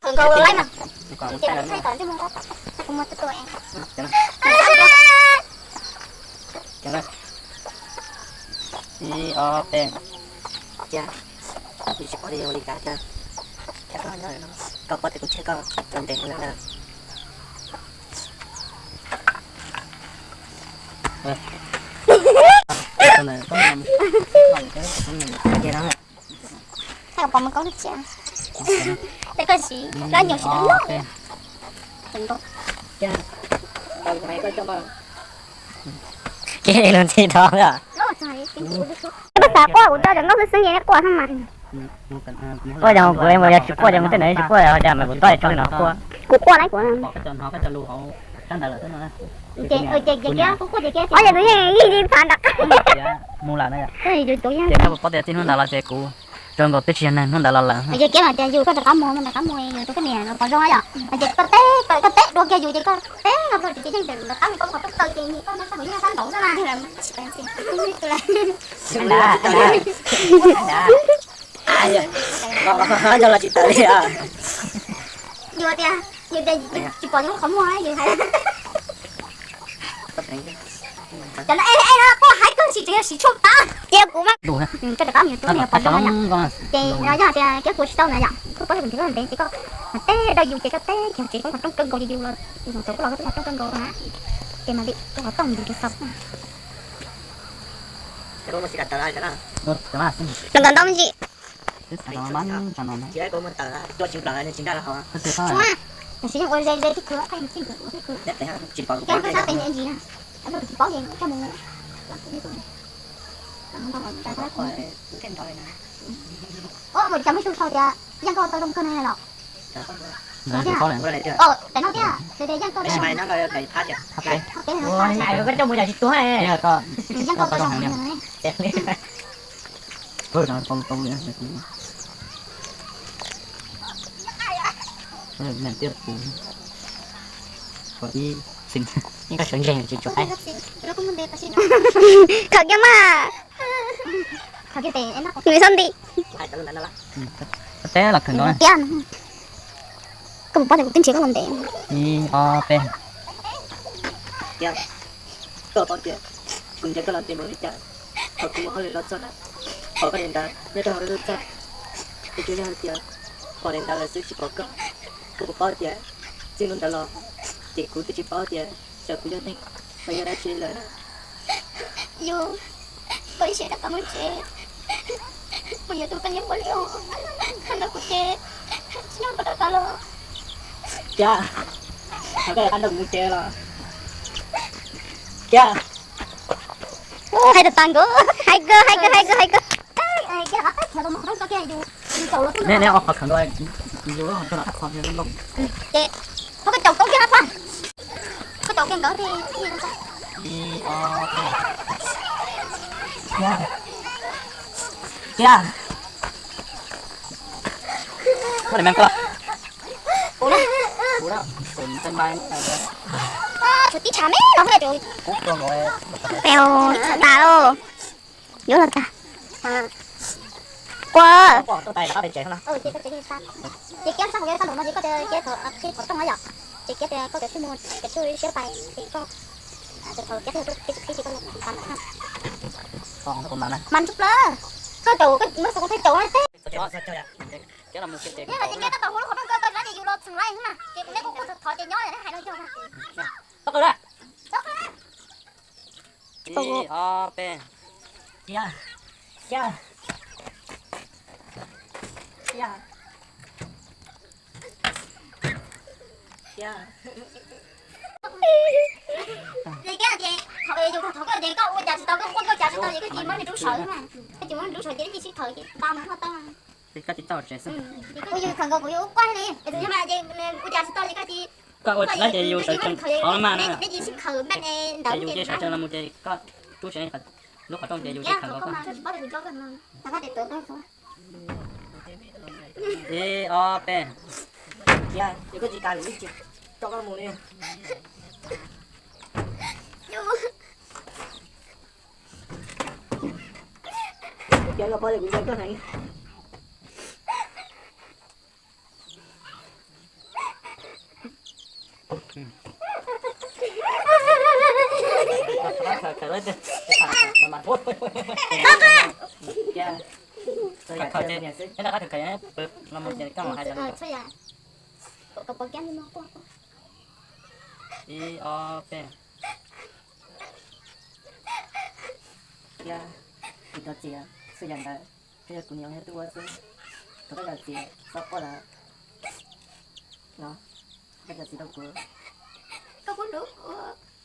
Nkaus laib mas. Ces thaij kom ntsej muag, kuv muag tuaj tuaj. Ib ob peb. Cia, kuv tsis paub tias yog ua li cas thiab. Koj paub tias kuv tseg koj rau ntev lawm na. Thaij kom pom mus koob txiv. Thaij koj siv, koj nyuam siv loj. Kev los ntxhi dhau na. Koj xav quaj kuv tso cov nkauj xwb xwb es quaj xwb mas. Quaj ces kuv, yog tsis quaj ces mus tej ntawd tsis quaj, ho cas mas kuv tso li no quaj. Kuv quaj lawm kuv. Ces kuv yeej ib txhav nram qab. Ces koj paub tias txij hnub ntawd los ces kuv zoo nkaus twb tsis yog neeg hnub ntawd los lawm. Ces kiab mas tias yus koj rov qab mus, rov qab mus yus rau koj niam los pom zoo yom. Ces koj teb, koj teb dua kiag yus ces koj teb no ces yeej rov qab mus koj qhov rooj kaw ces koj sab nraud xwb na. Yus tias, yus tias tsis pom yus lub qhov muag yus hais. Cov no, no quaj haib kawg tsis tseem yog siv tshuaj pab. Ces kuv mas, koj rov qab mus yus rau koj niam pom zoo yom. Ces yog hais tias kiab kuv tsis tau ntawd yom, koj paub tias kuv nrhiav koj ntev ces koj teb rau yus ces koj teb kiag tsev koj qhov rooj kaw nkaus ces yus los, yus tau koj los koj qhov rooj kaw nkaus na. Ces mam li koj qhov rooj yus rau xaus. Los nkaus ntau me ntsis. Tsis, tam sim yeej ua ze ze tib khw, tib khw. Koj sab pem ntsis na. Tsis paub ces koj mus. Ua cas muaj ib tug sau tias Yeej Nkauj tau zoo kawg no los? Pem no thiab, Yeej Nkauj tau zoo kawg no. Yeej Nkauj tau zoo kawg no. Khawm kiag mas. Nws xab nti. Teb los khawm nkaus. Koj puas paub tias kuv twb nrhiav koj los ntev. Ib ob peb. Koj paub tias kuv nrhiav koj los ntev npaum li cas, qhov kuv ua hauj lwm los txog, qhov koj niam ntawd nyob rau hauv lub txaj, ces tsuas yog hais tias pom niam ntawd lawm xwb tsis pom koj. Koj puas paub tias txij hnub ntawd los ces kuv twb tsis paub tias xyov kuv yog neeg los yog dab tsi lawm. Yus, koj ib sim rov qab mus tsev, kuv yuav tus koj nyob puas lij, qhov ntawd kuv ces tsis nyob koj rov qab los. Kiab, koj rov qab nrog kuv mus tsev los? Kiab. Hais tas tas nkawd, hais kawg, hais kawg, hais kawg, hais kawg. Neb, neb ua qhov khawm nkaus, yus ua qhov coj los tab qhov nkaus. Ces koj caum koob kiag na pog, koj caum kiag nkawd thiaj li. Kiab, kiab. Koj niam mas koj. Kuv na, kuv na, kuv ntxhais npai. Tshuav tib tshav me no, peb tas lauj. Yuav los tag. Kua. Ces kiab sab hauv kiab sab nraum no ces koj tias kiab qhov rooj na yom. Ces kiab tias koj cov tshuaj mus, cov tshuaj siab pais ces koj, cov thaum kiab thiaj tuaj peb tsis qhib ces koj los tag na. Mas ntsuj plawv. Koj caum, koj muab xov tooj thaij caum no teb. Kiab los mus kiab ces koj tau hu lub qhov rooj koj koj zab ces yus los txeem laij xwb na. Ces kuv neb kuj kuj thov ces nyob neb hais no yog. Txhob qw na. Txhob qw na. Ib ob peb. Kiab, kiab, kiab. Ces kiab ces, yus thov koj ces koj ua cas tsis tau, koj quaj koj ua cas tsis tau ces koj cia muab nws rub sawv mas, koj cia muab nws rub sawv ces neb cia sib thawv ces tau mas, tau mas. Ces koj tsis tau tsev xwb. Kuv yus khawm nkaus kuv yuav ua quaj li, ua cas tsis tau ces koj cia, koj ua tsis laib ces yus sawv tsees qhov mas na. Neb cia sib khawm npaj ntawd ces yus cia sawv tsees los mus ces koj rub sawv lub qhov rooj ces yus cia khawm nkaus koj. Ib ob peb. Kiab, yog koj tsis kam kuv tsis tso koj mus li. Kiab, koj paub tias kuv nco koj heev. Ib ob peb. Thiab kuv cov txiv xwb yam ntawd, thiab yog kuv niam yog tub ua xwb, thov koj cov txiv txhob quaj lawm no, koj cov txiv rau kuv.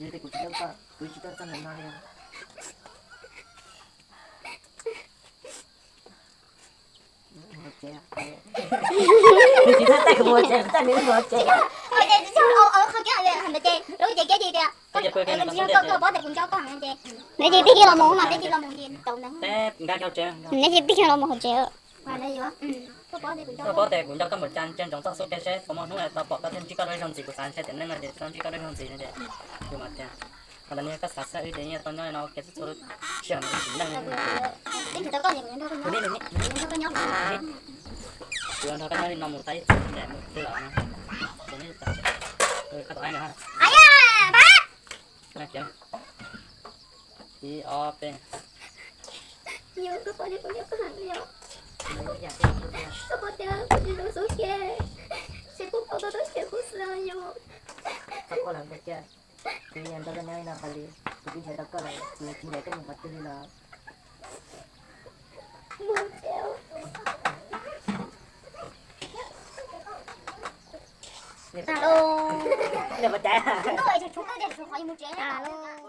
Yog tias kuv tsis rau koj, kuv tsis tuaj txog ntawm no li. Nws tsis txhob txais kuv mus tsev, txais nws mus tsev. Nws tsis pib kiag los mus mas, nws tsis pib kiag los mus hauv tsev. Koj paub tias kuv nco koj mus cas, ntshe ntsoov txoj xub ke seb puas muaj hnub tau pom koj thiab ntsib koj lub neej zoo ntxiv, kuv xav ntshe tiam neej no ces tau ntsib koj lub neej zoo ntxiv no ces, kuv mas tias, qhov ntawd nws yog koj xav xwb, wb ces yeej tau nyob li no ua ke txhua txhua sij hawm no wb tsis neej. Kuv nrog koj nyob li no mus tau ib txhis ntev mus twg lawm no. Koj tom ib no. Ib ob peb. Yog koj paub tias kuv nco koj heev li os. Koj paub tias kuv tsis zoo xub ke, ces kuv paub koj tau siab kuv xwb os yom. Txhob quaj lawm Npua Cawj, kuv yeej nrog koj nyob li no tas li, kuv twb nrhiav tau koj lawm, kuv tsis nrhiav koj mus qhov twg li los. Alo. Alo.